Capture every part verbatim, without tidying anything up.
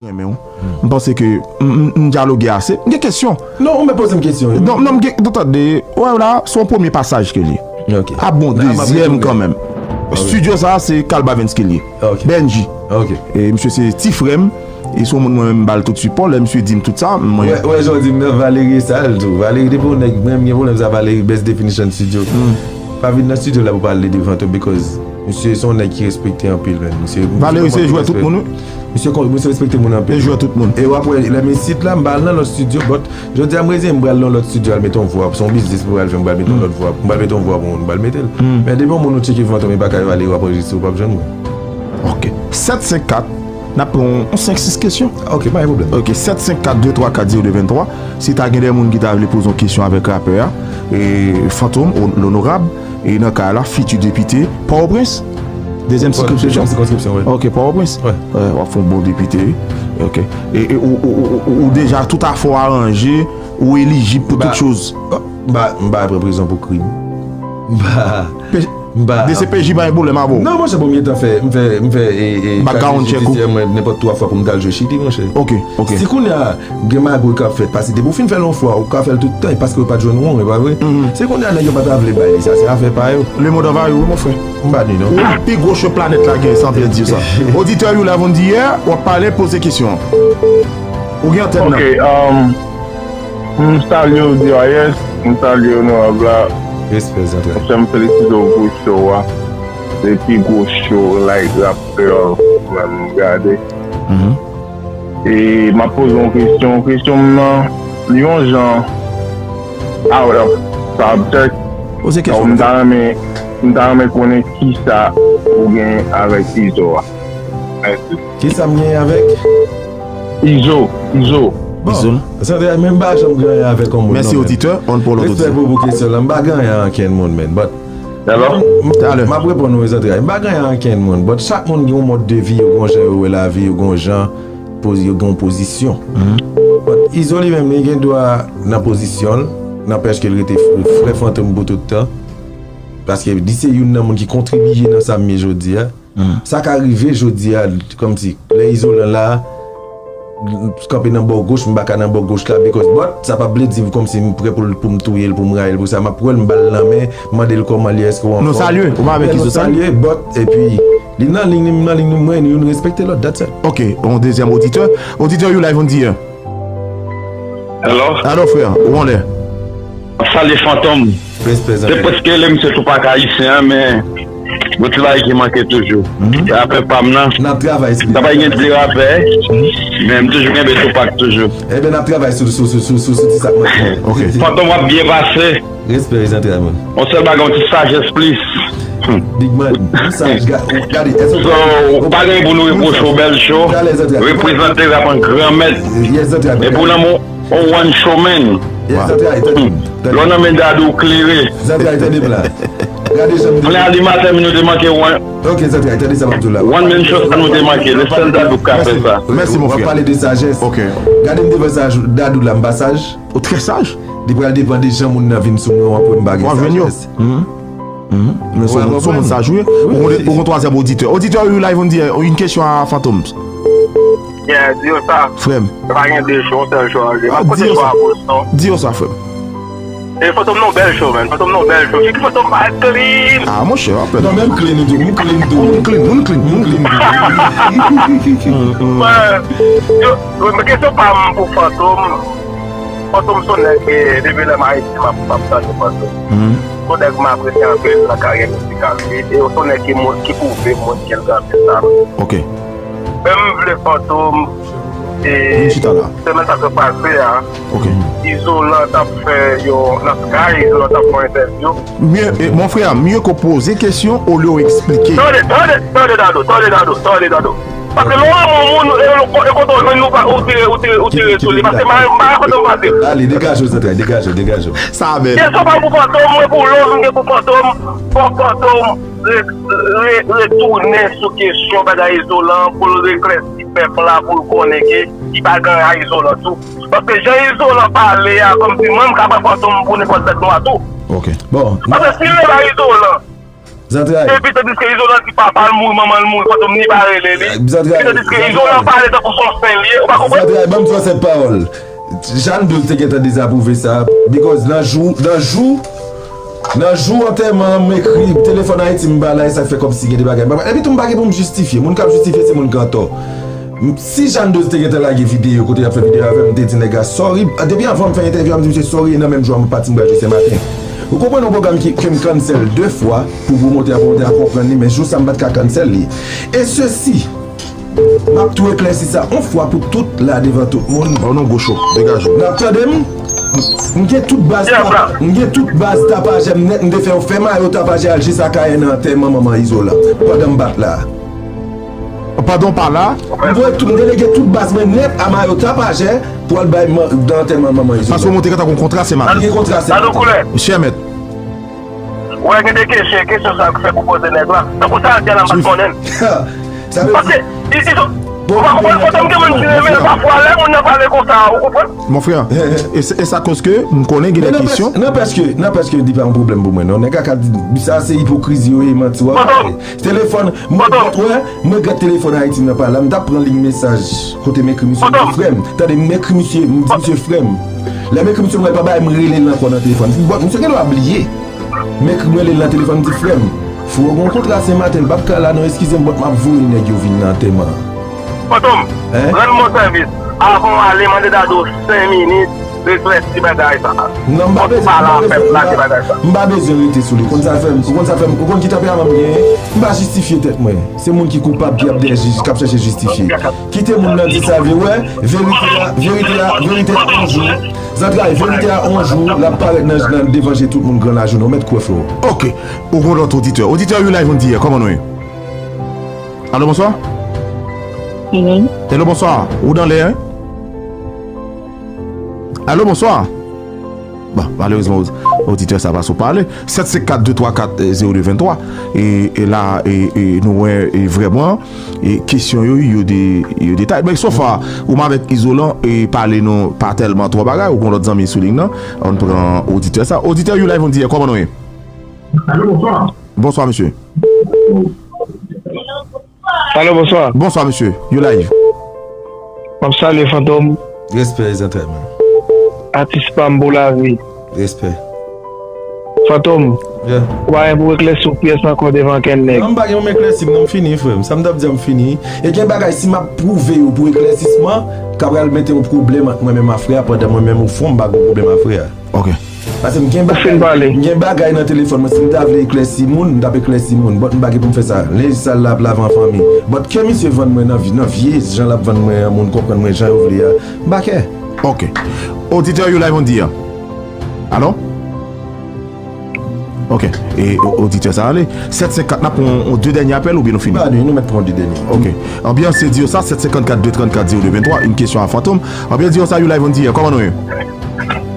renmen w. M panse ke m, m, m dyaloge ase. M gen kesyon. Non, ou mèt poze m kesyon wi. Non, non, m gen, non, tande, wè la, se yon premye pasaj ke li. Ok. Ap bon dezyèm kanmenm. Estidyo sa a, se Carl Bavens ki li ye. Ok. Benji. Ok. E misye se ti frè m. E se yon moun mwen menm m ba l tout sipò. Lè misye di m tout sa, mwen. Wè, wè, jan w di m nan, Valerie e sa l tou. Valerie, depi yon nèg, mwen menm gen pwoblèm sa, Valerie, best definition studio. Pa vin nan studio la pou pale de Fantom, because misye se yon nèg ki respekte anpil, men. Misye, Valerie se jwè tout moun, wi. Misye, misye respekte moun anpil. Li jwè tout moun. E w ap wè, lè m isit la, m pa al nan lòt studio, but jodi a, m reziyen m pral nan lòt studio, al mete yon vwa. Se yon biznis m pral fè, m pral mete yon lòt vwa. M pral mete yon vwa pou moun, m pral mete l. Men depi yon moun ou tcheke Fantom, e pa kay Valerie w ap anrejistre, ou p ap jwenn mwen. Ok. Sèt senk kat, n ap pran yon, yon senk sis kesyon. Ok, pa gen pwoblèm. Ok, sèt senk kat de twa kat zewo de venntwa. Si ta gen de moun ki ta vle poze yon kesyon avèk rapè a, e, Fantom, o-, onorab, e nan ka la, fiti depite, Pòtoprens. Dezyèm sikonskripsyon. Dezyèm sikonskripsyon, wi. Ok, Pòtoprens. Wi. Wè, w ap fè yon bon depite, wi. Ok. E, e ou, ou, ou, ou, ou deja tout afè w aranje, ou elijib pou tout choz. M pa, m pa pran prizon pou krim. M pa, m pa. D C P J pa gen pwoblèm avè w. Non, monchè, bon, m gentan fè, m fè, m fè, e, e, kazye jidisyè mwen nenpòt twa fwa pou m t al jwe Chili, monchè. Ok, ok. Si kounye a, gen magouy k ap fèt, paske depi w fin fè l yon fwa, ou ka fè l tout tan, e paske yo pa t jwenn won, e pa vre? Se kounye a nèg yo pa ta vle bay li sa, se afè pa yo. Le monde envahit, wi, mon frè. M pa di non. Ou pi gwo cho planèt la gen, sans perdre sa. Oditè Youla Vondier, w ap pale, poze kesyon an. Ou gen antèn nan. Ok, um, m salye w, D R S, m salye onorab la. Respè, zantrè. Monchè, m felisite w pou show a. Se pi gwo show, like, rapè, mwen, m gade. E m ap poze yon kesyon. Kesyon m nan, li yon jan out of subject. Poze kesyon. M ta renmen, m ta renmen konnen kisa ou gen avèk Izo a. Mèsi. Kisa m gen avèk? Izo, Izo. Bon, Izo. Sa vle di, men m pa janm gen anyen avèk yon moun. Mèsi, non, men. Oditè, on pou lòt oditè. Respè pou, pou kesyon lan. M pa gen anyen ak ankenn moun, men. But, Hello? M, m, Talè. M ap reponn ou, zantrè. M pa gen anyen ak ankenn moun. But chak moun gen yon mòd de vi, yo gen yon jan yo wè lavi, yo gen yon jan, poz-, yo gen yon pozisyon. But Izo li menm, li gen dwa nan pozisyon l, nanpèch ke l rete f-, frè Fantom pou tout tan. Paske li se youn nan moun ki kontribiye nan sa m ye jodi a. Sa ka rive jodi a, kòmsi, lè Izolan la, kanpe nan bò goch, m pa ka nan bò goch la, because, but, sa p ap vle di kòmsi m prè pou l, pou m touye l, pou m rayi l, pou sa, m ap wè l, m ba l lanmen, m mande l kòman l ye, èske w anfòm. Nou salye, ou pa avèk Izo, salye, but, epi, li nan liy li, m nan liy li, mwen, nou respekte lòt, that's it. Ok, yon dezyèm oditè. Oditè, you live on the air. Hello? Alo, frè, ou anlè? M ap salye Fantom. Respè, zanmi. Se prèske lè misye tou pa ka ayisyen an, men gon ti bagay ki manke toujou. Rapè pa m nan. N ap travay sou li. Sa pa gen de rapè, men m toujou kenbe Tupac toujou. Ebyen, n ap travay sou, sou, sou ti sa k manke. Ok. Fantom, w ap byen pase. Respè, zantrè mwen. Yon sèl bagay, yon ti sajès plis. Big man, ou saj, ga-, ou, gade, èske ou... So, ou pa gen pou nou repwoche w, bèl show. Reprezante rap an granmèt. Yes, zantrè mwen. Epi w lanmou, on one show man. Yes, zantrè, tande m. Lè w nan men Dadou, w klere. Zantrè, tande m la. Gade jan m di. Ann animatè, nou te manke one. Ok, zantrè, tande sa m ap di w la. One man show, sa nou te manke. Le sèl Dadou k ka fè sa. Mèsi, mon frè. W ap pale de sajès. Ok. Gade m devan saj, Dadou la, m pa saj. Ou trè saj. Li pral depann de jan moun nan vin sou mwen, w ap wè m pa gen sajès. Mhm. Mhm. Men se yon, se yon moun saj ou ye. Ou gon, ou gon twazyèm oditè. Oditè, you live on the air, yon kesyon a Fantom. Yeah, di yo sa. Frè m. Pa gen de cho, yon sèl cho an li. M ap koute cho a Boston. Di yo sa, frè m. E Fantom nan bèl cho, man. Fantom nan bèl cho. Ki Fantom pa clean? Ah, monchè, w ap pèdi. Non, menm clean, ou di, m clean tou. Moun clean, moun clean, moun clean. Yo, yo, men kesyon pa m pou Fantom. Fantom se yon nèg, e, depi lè m Ayiti, m ap, m ap tande Fantom. Se yon nèg m apresye anpil nan karyè mizikal li. E se yon nèg ki mo-, ki pwouve moun ke l gen anpil talan. Ok. Men m vle Fantom, e, semèn sa k sot pase a, Izolan t ap fè yon, nan Sky, Izolan t ap fè yon entèvyou. Mye, e, mon frè, mye ke w poze kesyon olye w eksplike. Tande, tande, tande, Dadou, tande, Dadou, tande, Dadou. Paske lè w renmen yon moun, e, e, e kote w jwenn li, ou pa, ou tire, ou tire, ou tire sou li. Paske m pa, m pa kontan pase. Ale, degaje w, zantrè, degaje w, degaje w. Sa bèl. Kesyon pa pou Fantom, mwen pou lòt, mwen gen pou Fantom. Fò Fantom re-, re-, retounen sou kesyon bagay Izolan pou l reklèsi pèp la, pou l konnen ke li pa gen anyen a Izolan tou. Paske jan Izolan pale a, kòmsi mwen m ka pran Fantom pou nenpòt bèt nwa tou. Ok. Bon. Paske si l leve a Izolan, Zantray. Epi tandiske Izolan di papa l mouri, manman l mouri, Fantom ni pa rele li. Zantray. Epi tandiske Izolan pale tankou se yon sen li ye, ou pa konprann? Zantray, ban m di w sèt pawòl. Jan Douz te gentan dezapwouve sa, because nan jou, nan jou, nan jou antèman an, m ekri, telefòn Ayiti m pa la, e sa k fè kòmsi gen de bagay. Epi tou m pa gen pou m jistifye. Moun k ap jistifye se moun k antò. M- Si Jan Douz te gentan lage videyo kote l ap fè videyo avè m, m te di nèg la sorry. Depi anvan m fè entèvyou a, m di misye sorry, e nan menm jou a m pati m pral jwe Senmaten. Ou konprann yon pwogram ki, ke m cancel de fwa pou pwomotè a, pwomotè a konprann li, men jou sa m pa t ka cancel li. E sesi, m ap tou eklèsi sa yon fwa pou tout la devan tout moun. Ba w non gwo cho, degaje w. N ap tande m? M gen tout baz tap, m gen tout baz tapajè m nèt, m te fè yo fè mayo tapajè al jis Akayè nan antèman manman Izolan. Pandan m pa t la. Pandan w pa la. M voye tout, m delege tout baz mwen nèt a mayo tapajè pou al bay nan antèman manman Izolan. Paske w montre gentan gon kontra Senmaten. Gen kontra Senmaten. Chè mèt. Wè, gen de kesyon, kesyon sa k fèk ou poze nèg la. Tankou sa, Dyana m pa t konnen l. Paske, i, i, ou pa konprann, Fantom, gen moun ki renmen l pafwa, lè moun nan pale konsa, ou konprann? Mon frè, e, e sa koz ke m konnen gen de kesyon. Nanpèske, nanpèske, li pa yon pwoblèm pou mwen, non. Nèg la ka di, sa se ipokrizi yo ye, manti w ap pale. Telefòn, mwen, wè, mwen gad telefòn Ayiti nan pa la, m t ap pran liy mesaj kote m ekri misye, m di frè m, tande, m ekri misye, m di misye frè m. Lè m ekri misye, m wè l pa bay, m rele l ankò nan telefòn. M di, bon, misye gen dwa bliye. M ekri, m rele l nan telefòn, m di, frè m, fò gen yon kontra Senmaten, m p ap ka la non, eskize m, but m ap voye nèg yo vin nan antèman an. Fantom, rann mwen sèvis. Avan w ale, mande Dadou senk minit, eklèsi bagay sa. Non, m pa bezwen, m pa bezwen, m pa bezwen rete sou li. Ou konn sa fè m, ou konn sa fè m, ou konn ki tanperaman m genyen? M pa jistifye tèt mwen. Se moun ki koupab ki ap dèyè jij, k ap chèche jistifye. Kite moun nan di sa l vle. Wè, verite a, verite a, verite a on jou. Zantray, verite a on jou, l ap parèt nan, nan devan je tout moun gran lajounen. Ou mèt kwè, frè. Ok. Ou gon lòt oditè. Oditè, you live on the air. Kòman nou ye? Alo, bonswa? Hello, bonswa. Ou nan lè, en? Alo, bonswa. Bon, malerezman, od- oditè sa pa sou pale. Sèt senk kat de twa kat zewo de venntwa. E, e la, e, e nou wè, e vrèman, e kesyon yo, yo de, yo detay. Men so far, ou m avèk Izolan, e pale nou pa tèlman twò bagay, ou gon lòt zanmi sou liy nan. Ann pran oditè sa. Oditè, you live on the air, kòman nou ye? Alo, bonswa. Bonswa, mesye. Alo, bonswa. Bonswa, mesye. You live. M ap salye Fantom. Respè, zantray mwen. Atis pa m pou lavi. Respè. Fantom. Yeah. Ou pa gen pou eklèsi w pyès ankò devan kenn nèg. Non, m pa gen pou m eklèsi m, non, m fini, frè m. Sa m t ap di a, m fini. E gen bagay, si m ap pwouve yo pou eklèsisman, ka pral mete yon pwoblèm ant mwen menm a frè a, pandan mwen menm, o fon, m pa gen pwoblèm a frè a. Ok. Paske m gen bagay, m gen bagay nan telefòn mwen. Si m ta vle eklèsi moun, m t ap eklèsi moun. But m pa gen pou m fè sa. Lenj sal la ap lave an fanmi. But ke misye vann mwen nan vi-, nan vye jan l ap vann mwen an, moun konprann mwen jan yo vle a, m pa kè. Ok. Oditè, you live on the air. Alo? Ok. E o- oditè sa ale. Sèt senk kat, n ap pran yon, yon de dènye apèl oubyen nou fini? Pa de, nou mèt pran de dènye. Ok. Anbyans se di yo sa, sèt senk kat de trannkat zewo de venntwa, une question à Fantom. Anbyans di yo sa, you live on the air. Kòman nou ye?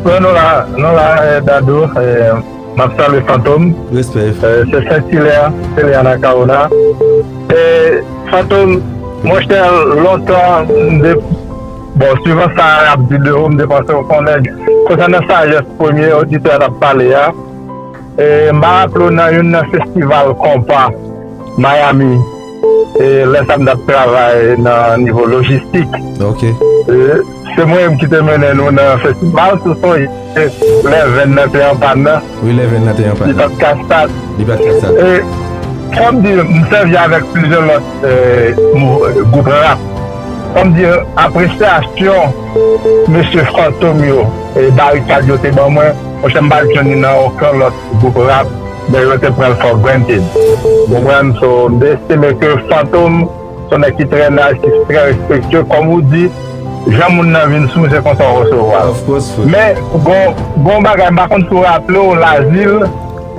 Bon, nou la, nou la, eh, Dadou, eh, m ap salye Fantom. Respè. Eh, se Sent Ilè, Sent Ilè Anacaona. Eh, Fantom, monchè, lontan, m de, bon, swivan sa y ap di de ou, m te panse w se yon nèg. Konsènan sajès premye oditè a t ap pale a, eh, m pa raple w nan youn nan festival konpa Miami. E lè sa m t ap travay nan nivo lojistik. Ok. E se mwen menm ki te mennen nou nan festival, si w sonje, lè venn nan te an pàn nan. Wi, lè venn nan te an pàn nan. Li pa t ka stat. Li pa t ka stat. E fò m di, m sèvi avèk plizyè lòt, e, mou-, gwoup rap. Fò m di, apresyasyon mesye Fantom yo, e barikad yo te ban mwen, monchè, m pa t jwenn li nan okenn lòt gwoup rap, men yo te pran l for granted. Ou konprann? So, m te estime ke Fantom se yon nèg ki trè nice, ki trè respektye, kòm ou di, jan moun nan vin sou misye konsa w resevwa l. Of course, frè. Men, gon, gon bagay, m pa konn si w raple w, Lazil,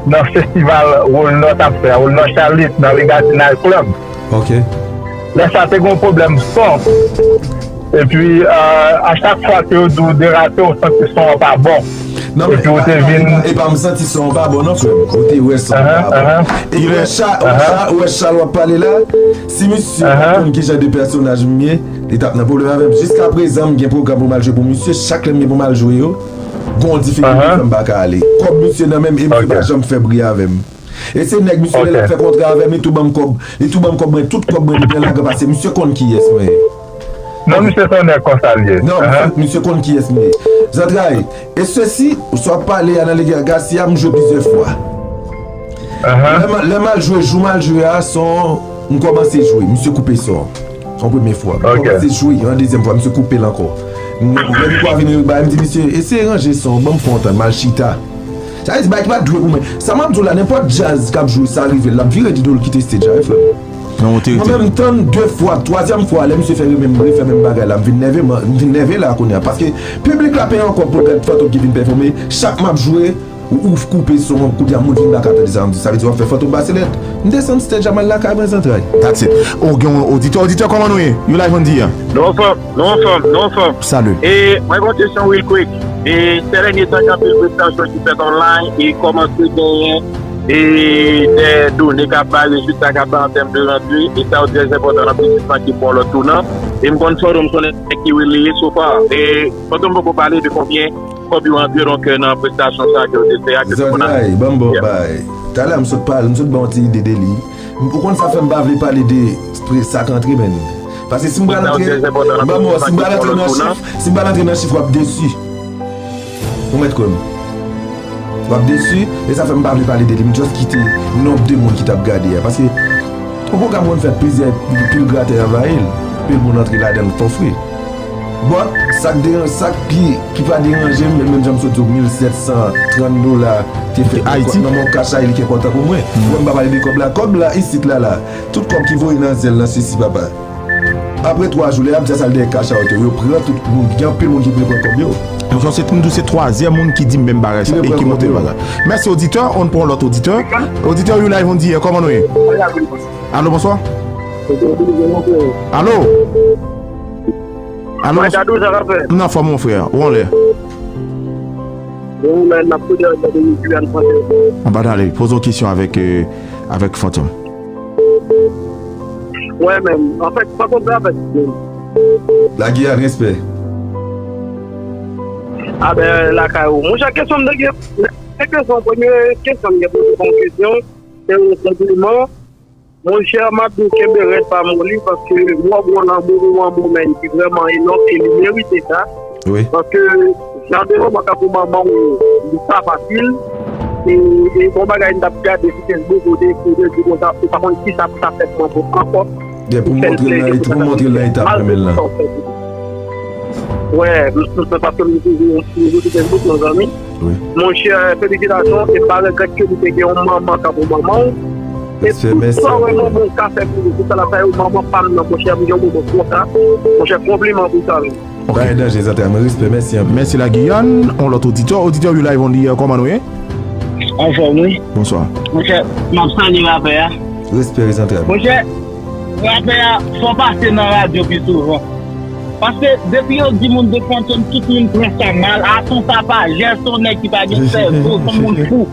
nan festival Wòl Nò t ap fè a, Wòl Nò Chalit, nan Legacy Night Club. Ok. Lè sa te gon pwoblèm son. Epi, euh, a chak fwa ke yo di w derate, w santi son an pa bon. Non, men epi w te vin. E pa m santi son an pa bon, non, frè m. Ou te wè son an pa bon. Epi wè Cha-, wè Cha-, wè Chal w ap pale la, si misye pa konn ki jan de pèsonaj m ye, li t ap nan pwoblèm avè m. Jiskaprezan, m gen pwogram pou m al jwe pou misye. Chak lè m gen pou m al jwe yo, gon diferans m pa ka ale. Kòb misye nan men m, e misye pa janm fè bri avè m. E se nèg misye lè l ap fè kontra avè m, li tou ban m kòb, li tou ban m kòb mwen, tout kòb mwen li byen lage pase. Misye konn kiyès mwen ye. Non, misye se yon nèg konsa l ye. Non, misye, misye konn kiyès m ye. Zantray, e sesi, sa w ap pale a nan Lege Gasi a, m jwe plizyè fwa. Lè m, lè m al jwe, jou m al jwe a, son, m kòmanse jwe, misye koupe son. Son premye fwa. M kòmanse jwe, yon dezyèm fwa, misye koupe l ankò. M, lè m kwa vin bay, m di, "Misye, eseye ranje son, ban m fè yon tan, m al chita." Sa vle di, bagay ki pa t dwe pou mwen. Sa m ap di w la, nenpòt djaz k ap jwe, sa rive l, l ap vire di do l kite stage la, wi, frè m. Mwen menm, m tann de fwa, twazyèm fwa, lè misye fè remen-, refè menm bagay la, m vin nève, m vin nève la kounye a. Paske piblik la peye yon kòb pou l gad Fantom ki vin pèfòme. Chak m ap jwe, ou, ou koupe son an, kounye a moun vin bak ap tande sa m di. Sa vle di w ap fè Fantom pase lèd. M desann stage la, m al lakay mwen, zantray. That's it. Ou gen yon oditè, oditè, kòman nou ye? You live on the air. Nou anfòm, nou anfòm, nou anfòm. Salut. E mwen gen yon kesyon real quick. E sè dènye tan gen anpil prestasyon ki fèt online e kòmanse genyen e de done k ap bay, rezilta k ap bay an tèm de randui, e sa yo trè enpòtan nan biznis lan ki pou yon lòt tounan. E m konn Fantom se yon nèg ki relye so far. E Fantom poko pale de konbyen kòb yo antre donk nan prestasyon sa ke yo te fè a ke te konn. Zantray, ban m ba w bay. Talè a m sot pale, m sot ba w yon ti ide de li. Ou konn sa fè m pa vle pale de pre-, sa k antre, menn. Paske si m pral antre, ban m wè, si m pral antre nan chif, si m pral antre nan chif, w ap desi. Ou mèt kwè m. W ap desi, e sa fè m pa vle pale de li. M just kite nonb de moun ki t ap gade a. Paske yon pwogram konn fèt plizyè, pil gratè anvayi l, pil moun antre ladan l fò fre. But, sa k deran-, sa k pi, ki pa deranje m, menm jan m sot di w, mil sèt san trant dola te fèt nan men yon kachay, li ki enpòtan pou mwen. Mwen, m pa pale de kòb la. Kòb la, isit la, la. Tout kòb ki voye nan zèl nan, sesi, papa. Apre twa jou, lè y ap di sa, l dèyè cash out yo, yo pran tout moun. Gen anpil moun ki vle pran kòb yo. Donk, se, m di w, se twazyèm moun ki di m menm bagay sa e ki montre bagay. Mèsi, oditè. On pran lòt oditè. Oditè, you live on the air, kòman nou ye? Alo, bonswa. Alo? Alo, bonswa. M nan fòm, mon frè. Ou anlè? Anba n ale, poze yon kesyon avèk, euh, avèk Fantom. Wè, men, anfèt, Fantom travay. La Giyàn, respè. A ben, lakay ou. Monchè, kesyon m te gen, se kesyon, premye kesyon m gen pou ou, se yon kesyon, se yon konpliman. Monchè, m ap di w kenbe rèd pa moli, paske w ap wè lanmou ou an moman ki vrèman enòm e li merite sa. Wi. Paske jan de moman tankou manman w, li pa fasil. E, e yon bagay m t ap gade sou Facebook, ou te, ou te di konsa, ou pa konn kisa pou ta fè pou manman w ankò. Gen pou montre l nan, pou montre l nan eta l renmen l lan. Wè, m, m, paske m toujou, m toujou sou Facebook, mon zanmi. Wi. Monchè, felisitasyon, e pa regrèt ke li te gen yon manman tankou manman w. E tout sa w wè manman w ka fè pou li, tout sa l ap fè yo, manman pa m nan, monchè, m gen yon manman konsa. Monchè, konpliman pou sa, wi. Ok. Pa gen danje, zantray mwen, respè, mèsi anpil. Mèsi la Giyàn, on lòt oditè. Oditè, you live on the air, kòman nou ye? Anfòm, wi. Bonswa. Monchè, m ap salye rapè a. Respè, zantray mwen. Monchè, rapè a, fò pase nan radyo pi souvan. Paske depi yo di moun de Fantom, tout moun pran sa mal. A, son tapajè, son nèg ki pa gen sèvo, son moun fou.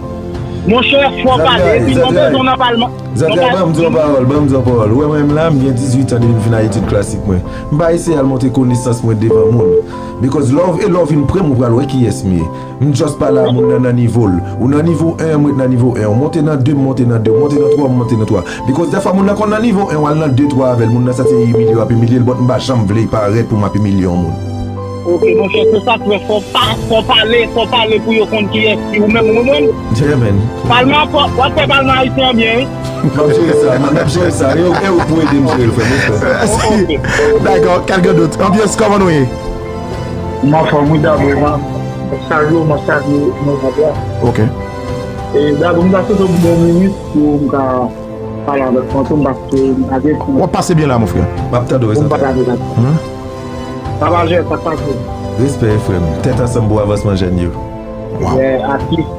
Monchè, fò pale. Epi mwen bezwen nan palman. Zantray, ban m di yon pawòl, ban m di yon pawòl. Ou wè mwen menm la, m gen dizuit an depi m fin al etid klasik mwen. M pa eseye al montre konesans mwen devan moun. Because lè w, e lè w vin pre m, ou pral wè kiyès m ye. M just pale a moun nan nan nivo l. Ou nan nivo en, m ret nan nivo en. Ou monte nan de, m monte nan de. Ou monte nan twa, m monte nan twa. Because dèfwa moun nan konn nan nivo en, w al nan de, twa avè l, moun nan santi l imilye, w ap imilye l, but m pa janm vle parèt pou m ap imilye yon moun. Ok, monchè, se sa k fè fò pa, fò pale, fò pale pou yo konn kiyès ki ou menm, ou konprann? Yeah, man. Palman, fò, w ap fè palman ayisyen an byen, wi. M ap jere sa, m ap jere sa. E ou, e ou pou ede m jere l, frè m, respè. Dakò, kèlke dòt. Anbyans, kòman nou ye? M anfòm, wi, Dabou, man. M ap salye w, m ap salye onorab la. Ok. E, Dabou, m ta swete w bon minit pou m ka pale avèk Fantom, paske m pa gen tan. W ap pase byen la, mon frè. M ap tande w, Zantray. Pou m pale avèk Fantom. Sa va, Jè, sa k pase? Respè, frè m. Tèt ansanm pou avansman jèn yo. Wow. Jè, atis,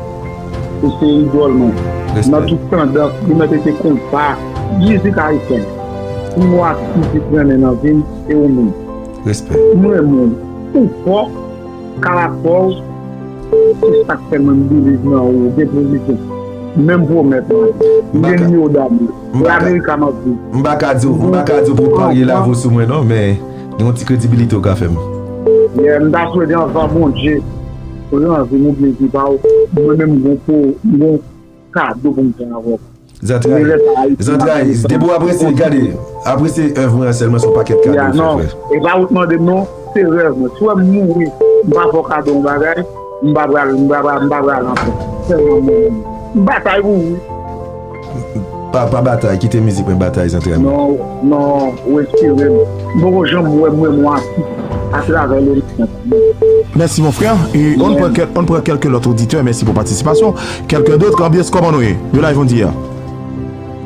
ou se idòl mwen. Respè. Nan tout tandans, li mèt rete konsa. Mizik ayisyen. Si m wè atis ki renmen nan vi m, se ou menm. Respè. M renmen w. Ou fò, karakò w, se sa k fè mwen m believe nan ou, ou gen pozisyon. Menm pwomèt mwen. M gen nimewo Dabou. Lamerikan m ap viv. M pa ka di w, m pa ka di w pou w parye lavi w sou mwen non, men gen yon ti kredibilite w ka fè m. Yeah, m ta swete anvan Bondye, pou rann vi m oubyen vi pa w, mwen menm m gon po, m gon kado pou m fè avè w. Zantray, zantray, depi w apresye, gade, apresye èv mwen an sèlman, se yon pakèt kado, frè. E pa ou t mande m non, se rèv mwen. Si w wè m mouri, m pa fè w kado yon bagay, m pa pral, m pa pral, m pa pral anfè. Sèlman mwen menm. M batay pou ou wi. Pa, pa batay, kite mizik mwen batay, zantray mwen. Non, non, ou enspire m. M poko janm wè m wè mwen atis atravè lemisyon. Mèsi, mon frè. E on pran kèl-, on pran kèlke lòt oditè. Mèsi pou patisipasyon. Quelqu'un d'autre, Ambyans, kòman nou ye? You live on the air.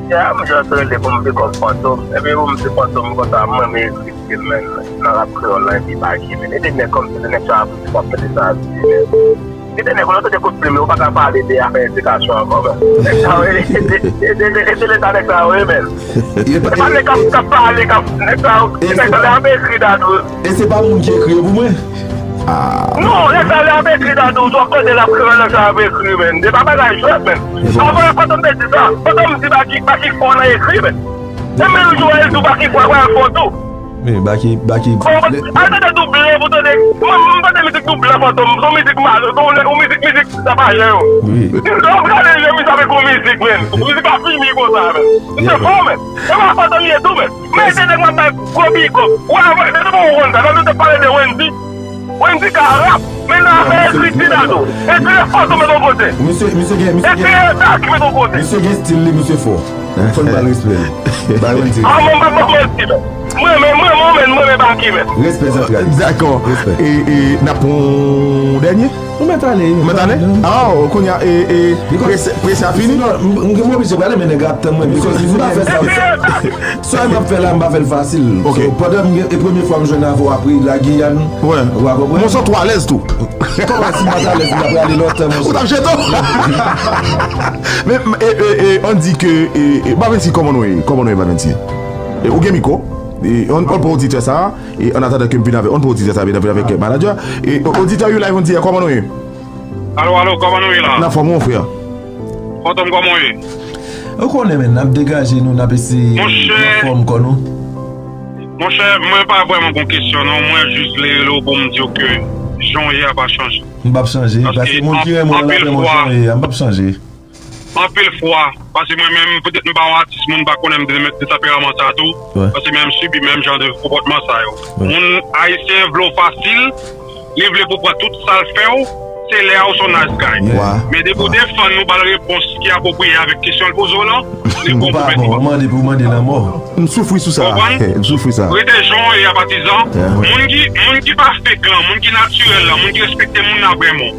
Ya, m jis rele pou m pick up Fantom. Epi pou m di Fantom konsa, mwen, mwen ekri stil, men, nan rap kreyòl la, epi Baky, men. E de nèg kòmsi de nèg sa ap mete sa sou li, men. Kite nèg yo, lè w tande kout plim yo, ou pa ka pale de afè edikasyon ankò, men. Nèg sa yo, e, e, e, e, e, e se leta nèg sa yo ye, men. E pa nèg k ap, k ap pale, k ap, nèg sa yo, nèg sa yo ap ekri dadou. E se pa moun ki ekri yo pou mwen? Non, nèg sa yo ap ekri dadou, sou kote l ap ekri, nèg sa yo ap ekri, men. Se pa bagay jwèt, men. Avan, Fantom te di sa. Fantom di Baky, Baky fò nan ekri, men. Se menm jou a, li di w Baky fò, fò tou. Wi, Baky, Baky. Bon, al tande Double pou tande. Mwen, m tande mizik Double Fantom. Se yon mizik mal, se yon, yon mizik, mizik tapajen yo. Wi. Lè w gade je misye avèk yon mizik, men. Mizik la fini konsa, men. Misye fò, men. E pa Fantom ye tou, men. Men se nèg m ap bay gwo big up. Wè, wè, depi bon ou konn sa, nan nou te pale de Wendy. Wendy ka rap, men nan afè ekriti dadou. Ekriti Fantom met yon kote. Misye, misye gen, misye gen. Ekriti Baky met yon kote. Misye gen stil li, misye fò. Fò n ba l respè l. Ba Wendy. A, mwen, mwen, mwen, mwen, mwen, mwen, mwen, mwen, mwen, Baky, men. Respè, zantray. Dakò. Respè. E, e, n ap pran yon dènye? Ou mèt ale. Ou mèt ale? Ah, kounye a, e, e, prese, prese a fini? Sinon, m, m, m oblije prale, men nèg ap tann mwen, because m pa fè sa. Sa m ap fè la, m pa fè l fasil. Ok. So, pandan m gen, e premye fwa m jwenn avè w apre la Giyàn, ou pa konprann? Bon, sa tou alèz tou. Kòman si m pa t alèz, m ta prale lontan, monchè. Ou t ap jete w? Men, e, e, e, on di ke, e, e, Bavency, kòman nou ye? Kòman nou ye, Bavency? E, ou gen mikwo? E, on, on pran oditè sa, e, an atandan ke m vin avèk, on pran oditè sa, vin avèk, avèk manadjè. E, o-, oditè, you live on the air, kòman nou ye? Alo, alo, kòman nou ye la? N anfòm, mon frè. Fantom, kòman w ye? Ou konnen, men, n ap degaje nou, n ap eseye anfòm kò nou. Monchè, mwen pa vrèman gon kesyon, non. Mwen jis vle rele w pou m di w ke jan w ye a pa chanje. M p ap chanje, paske moun ki renmen w la, renmen w jan w ye a, m p ap chanje. Anpil fwa, paske mwen menm, petèt m pa yon atis, moun pa konnen m de, de tanperaman sa tou, paske mwen menm m sibi menm jan de konpòtman sa yo. Moun ayisyen vle w fasil, li vle pou pran tout sa l fè w, se lè a ou se yon nice guy. Men depi w defann ou ba l repons ki apwopriye avèk kesyon l poze w lan, li gon pwoblèm. Ou mande pou mande lanmò. M soufri sou sa. M soufri sa. Rete jan w ye a, patizan. Moun ki, moun ki pa fake lan, moun ki natirèl lan, moun ki respekte moun nan vrèman.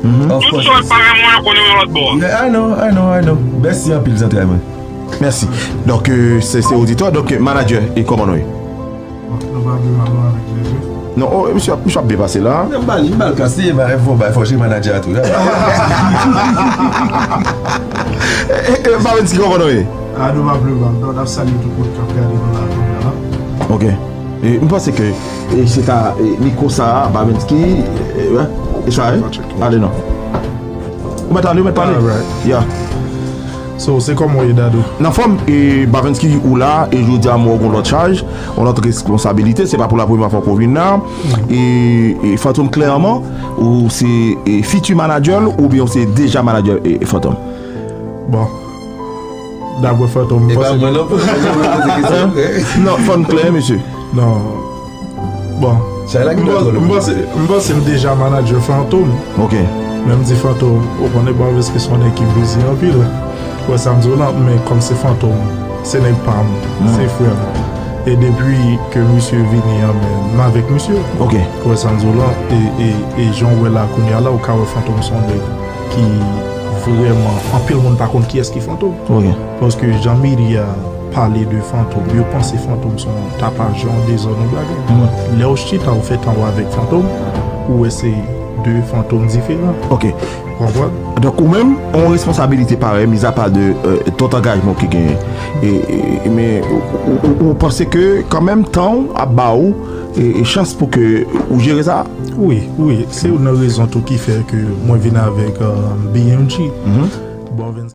Tout sa w pa renmen w, yo konnen w yon lòt bò. Yeah, I know, I know, I know. Mèsi anpil, zantray mwen. Mèsi. Donk, euh, se, se oditè. Donk, euh, manadjè, e kòman nou ye? Nou pa byen mal non avèk Jezi. Non, oh, misye, misye ap byen pase la. M ba l, m ba l kase, e ba, fò, ba, fò, se manadjè a tou. E, e, e, Bavency, kòman nou ye? A, nou pa byen mal non, n ap salye tout moun k ap gade nou la kounye a la. Ok. E, m panse ke, e, se ta, e, mikwo sa a, Bavency, e, wè, e sa, e? Ale non. Ou mèt ale, ou mèt pale. Alright. Yeah. So, se kòman w ye, Dadou? Nan fòm, e, Bavency, ou la, e jodi a m wè w gon lòt chaj, yon lòt responsabilite, se pa pou la premyè fwa ke w vin la. E, e Fantom, klèman, ou se, e, fiti manadjè l, oubyen ou se deja manadjè, e, Fantom? Bon. Daprè Fantom, m panse. E pa mwen non, pou mwen poze kesyon. Non, fò n klè, mesye. Non. Bon. Chay la ki dwa dwòl. M panse, m panse m deja manadjè Fantom. Ok. Men m di Fantom, ou konnen Bavency se yon nèg ki bizi anpil. Ou wè sa m di w lan, men kòm se Fantom, se nèg pa m, se frè m. E depi ke misye vini an, men m avèk misye. Ok. Ou wè sa m di w lan, e, e, e jan w wè la kounye a la, ou ka wè Fantom se yon nèg ki vrèman, anpil moun pa konn kiyès ki Fantom. Ok. Paske jan medya pale de Fantom, yo panse Fantom se yon tapajan, dezòd, yon bagay. Lè w chita, ou fè tan w avèk Fantom, ou wè se de Fantom diferan. Ok. Ou konprann? Donk, ou menm, yon responsabilite parèy, mizapa de, euh, tout angajman ki genyen. E, e, men, ou, ou, ou, ou panse ke kanmenm tan w ap ba ou, e, e chans pou ke ou jere sa? Wi, wi. Se youn nan rezon tou ki fè ke mwen vin avèk, euh, B M G. Bon,